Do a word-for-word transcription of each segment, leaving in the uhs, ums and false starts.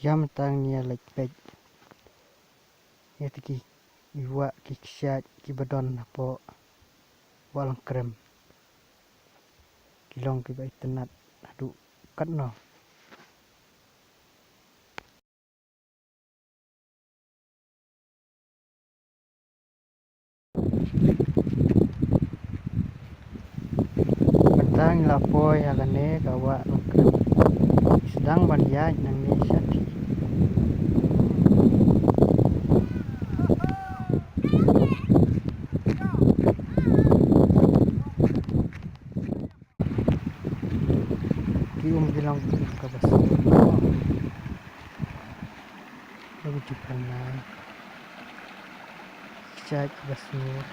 Ïa mynta ngi ïa leit peit ïa kito ki wah ki ksiat kiba don hapoh Wah Lyngkrem. Ki long kiba itynnad haduh katno. Mynta ngi la poi ha kane ka Wah Lyngkrem. Sdang ban ïaid nangne shatei. Ki um ki long ki um kaba suk. Ïa ki jingpynlong ksiat ba sngur.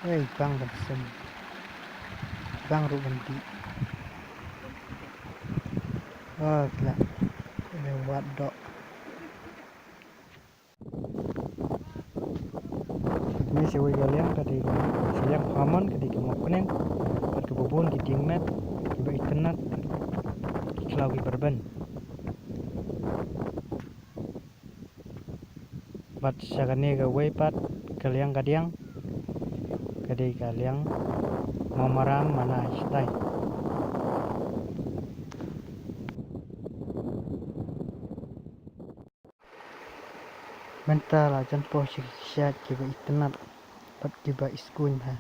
Ei, bang ban sem. Bang ruh ban dih. Oh, kla. Ïa wad doh. Ngi shawei ka liang ka dei ka liang pharmon ka dei ka mawkneng. Bad kaba bun ki dieng met kiba itynnad, ki khlaw kiba rben. Bad sha kane kawei pat ka liang ka diang ka dei ka liang Mawmaram mana shatai. Mynta la jan poi sha ki ksiat kiba itynnad bad kiba iskuin ha.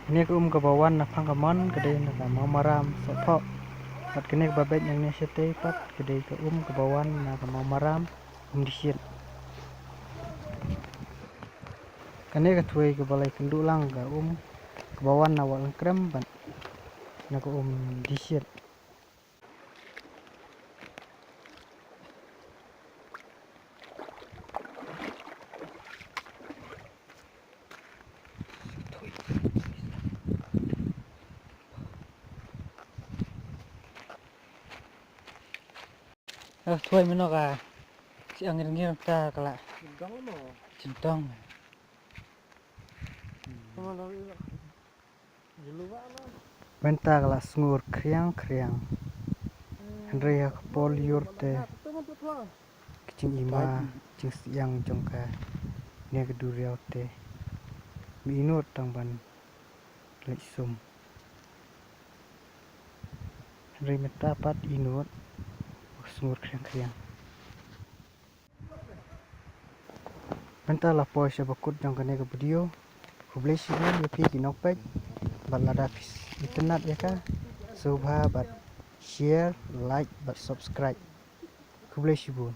Kane ka um kaba wan na Pangkamon ka dei na ka Mawmaram Sohphoh. Bad kane kaba beit nangne shatei pat ka dei ka um kaba wan na ka Mawmaram Umdishit. Kane ka thwei kaba la ïakynduh lang ka um kaba wan na Wah Lyngkrem bad na ka Umdishit. Eh, thwei mano ka. Si angin ngin ta kala. Jintong. Mynta ka la sngur khriang khriang. Hynrei ha ka por lyiur te ka jingima jingsiang jong kane ka duriaw te, me inud tang ban leit sum. Hynrei mynta pat inud, sngur khriang khriang. Mynta la poi sha bakut jong kane ka video. Khublei shibun ïa phi ki nongpeit. Bad lada phi itynnad ïa ka, sngewbha bad share, like bad subscribe. Khublei shibun.